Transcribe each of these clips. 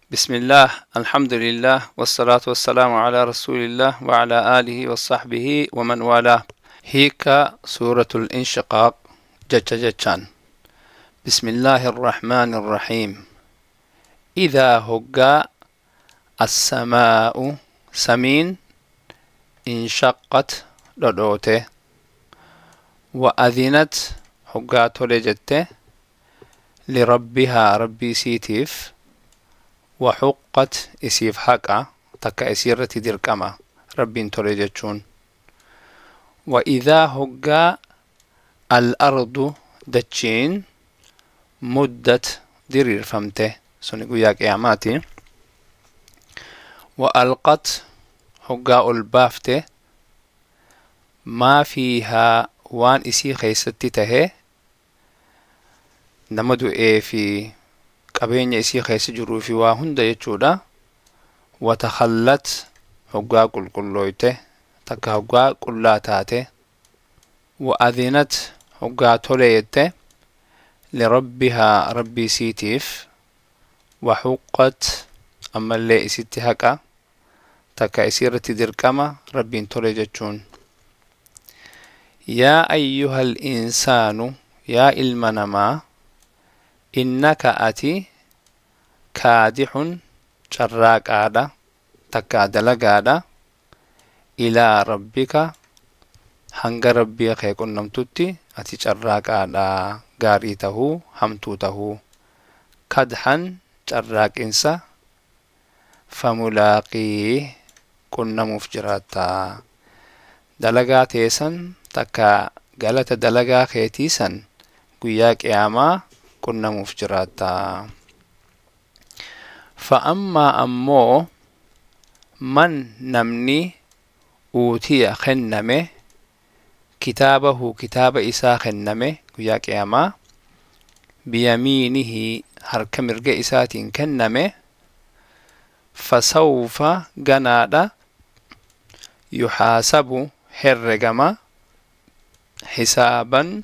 بسم الله، الحمد لله، والصلاة والسلام على رسول الله وعلى آله وصحبه ومن والاه. هيك سورة الانشقاق جتش جتشان. بسم الله الرحمن الرحيم. إذا هقا السماء سمين انشقت لدوته، وأذنت هقا تولجته لربها ربي سيتيف، وحقت إسيف حقا تكا إسيرة دركما ربين تولجتشون. وإذا هقا الأرض دتشين مدت درير فمته سنقويا قياماتي، وألقت هقا البافته ما فيها وان إسي خيستي تهي نمدو إيه في qabeenya isii keessa jiruu fi waa hunda jechuudha. Watakhallat hoggaa qulqullooyte takka hoggaa qullaa taate, wa'adhinat hoggaa tole jette lirabbihaa rabbii isiitiif, wahuqqat ammallee isitti haqa takka isii irratti dirqama rabbiin tole jechuun. Yaa ayyuhal insaanu, yaa ilma namaa, innaka ati kaadixun carraaqaadha takka dalagaadha ilaa rabbika hanga rabbii kee qunnamtutti ati carraaqaadha, gaarii tahuu hamtuu tahuu, kadhan carraaqinsa, famulaaqii qunnamuuf jiraatta. Dalagaa teessan takka galata dalagaa keetiisan guyyaa qiyaamaa qunnamuuf jiraatta. فأما أمو من نمني أوتي خنمه كتابه كتاب إسا خنمه قيا قياما بيمينه هرك مرق إسات كنمه، فسوف جنادا يحاسب هرقما حسابا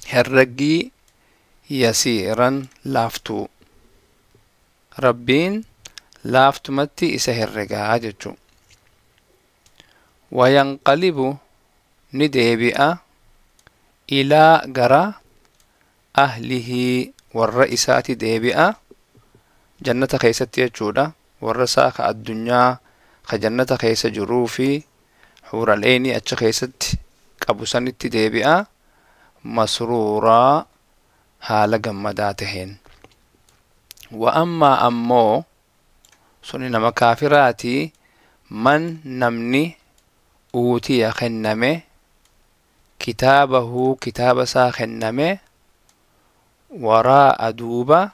هرقي يسيرا لافتو، ربين لافتمتي إسا هرقا جتشو. وينقلب نديبئ إلى غرا أهله والرئيسات ديبئ جنة خيست يجودا والرساخ الدنيا خجنة خيس جروفي حور العين أتش خيست قبسنت ديبئ مسرورا حال جمداتهن. وأما أمو سنين مكافراتي من نمني أوتي خنمه كتابه كتاب سا خنمه وراء دوبة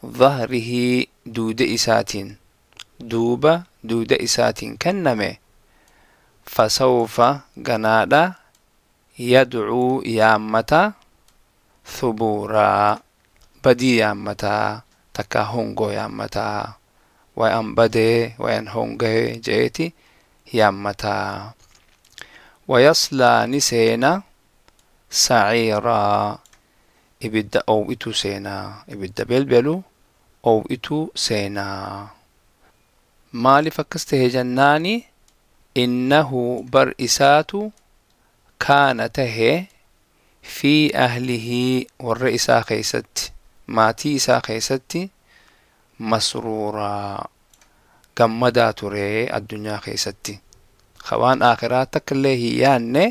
ظهره دود إساتين دوبة دود إساتين كنمه، فسوف جنادا يدعو يامتا ثبورا بدي يامتا تكا هونغو يامتا وأن بدي وأن هونغي جيتي يامتا. ويصلى نسينا سعيرا إبدا أو إتو سينا إبدا بلبلو أو إتو سينا. مالي فكسته جناني إنه برئسات كان تهي في أهله والرئيسا خيست maatii isaa keessatti masruuraa gammadaa ture addunyaa keessatti. Waan akhiraa takka illee hin yaanne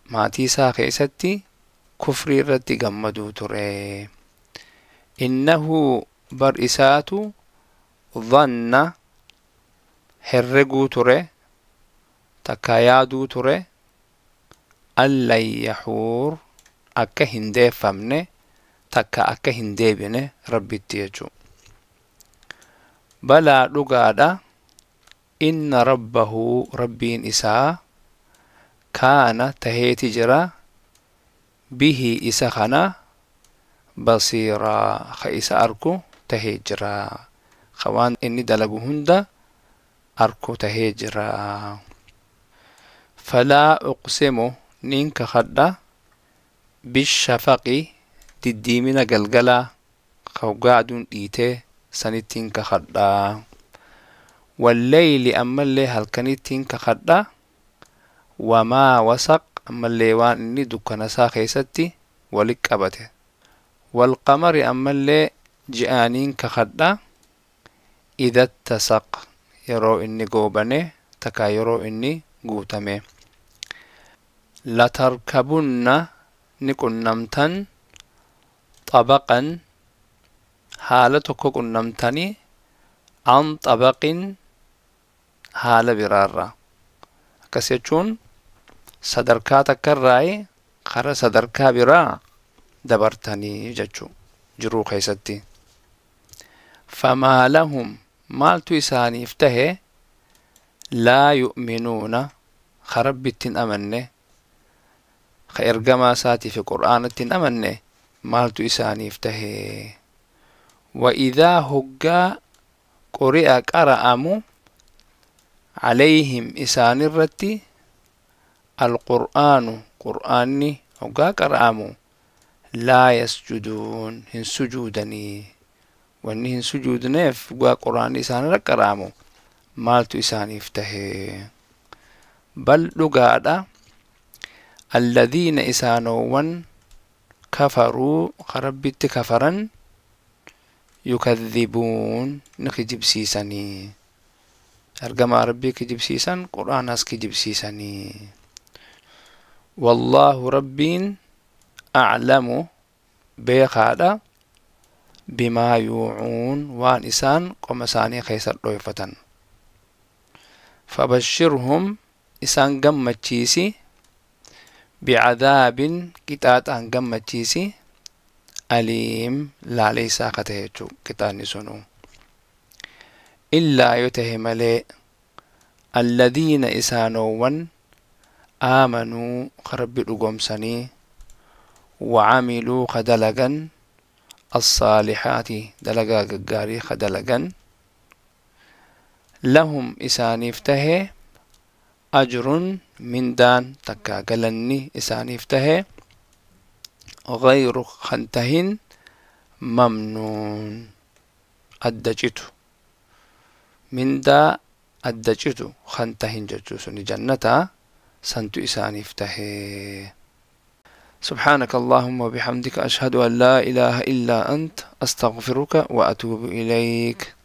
maatii isaa keessatti kufrii irratti gammaduu ture. Innahu bar isaatu dhanna herreguu ture takka yaaduu ture allan yahuur akka hin deeffamne takka akka hin deebine rabbitti jechuu. Balaa dhugaadha inna rabbahu rabbiin isaa kaana taheeti jira bihi isa kana basiiraa ka isa arku tahee jira, ka waan inni dalagu hunda arku tahee jira. Falaa uqsimu nin kakadha bishafaqi diddiimina galgalaa Ka hoggaa aduun dhiitee sanittiin kakadhaa. Walleyli ammallee halkanittiin kakadhaa. Wamaa wasaq ammallee waan inni dukkana isaa keessatti walit qabate. Walqamari ammallee ji'aaniin kakadhaa. Idha ittasaq yeroo inni goobane takka yeroo inni guutame. Latarkabunna ni qunnamtan xabaqan haala tokko qunnamtanii an xabaqin haala biraarra. Akkas jechuun sadarkaa takkarraayi kara sadarkaa biraa dabartanii jechuu jiruu keessatti. Famaa lahum maaltu isaaniif tahe laa yu'minuuna ka Rabbitti hin amanne ka ergamaa isaatii fi qur'aanatti hin amanne maaltu isaaniif tahe. Wa idhaa hoggaa quri'a qara'amu calayhim isaanirratti alqur'aanu qur'aanni hoggaa qara'amu laa yasjuduun hin sujuudanii. Wanni hin sujuudneef hoggaa qur'aanni isaanirra qara'amu maaltu isaaniif tahe. Bal dhugaadha alladhiina isaanowwan kafaruu ka Rabbitti kafaran yukadhibuun ni kijibsiisanii. Ergamaa Rabbii kijibsiisan qur'aanas kijibsiisanii. Wallaahu Rabbiin aclamu beekaadha bimaa yuucuun waan isaan qoma isaanii keessa dhoyfatan. Fabashshirhum isaan gammachiisi bicadaabin qixaaxaan gammachiisi aliim laaleysaa ka tahe jechuu qixaanni sunuu. Illaa yoo tahe malee alladhiina isaanowwan aamanuu ka Rabbi dhugoomsanii wacamiluu ka dalagan alsaalixaati dalagaa gaggaarii ka dalagan lahum isaaniif tahe ajrun mindaan takka galanni isaaniif tahe غayru kan tahin mamnuun adda citu mindaa adda citu kan tahin jechuu suni jannata santu isaaniif tahe. سبحانك اللهم وبحمدك أشهد أن لا إله إلا أنت أستغفرك وأتوب إليك.